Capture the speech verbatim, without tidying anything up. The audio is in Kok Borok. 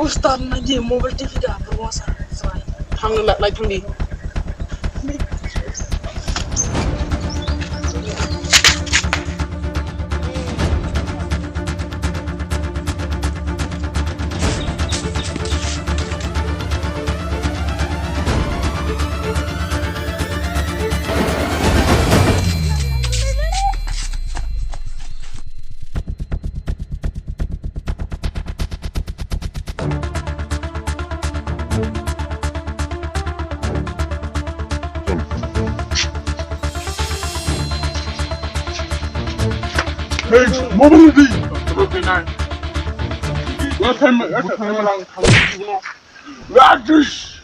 Ustad na di mobile T V da, bro, sa, sa. Thang la, lai thang di. Hey, mobile di. Buthai ma, buthai ma lang thang. What is?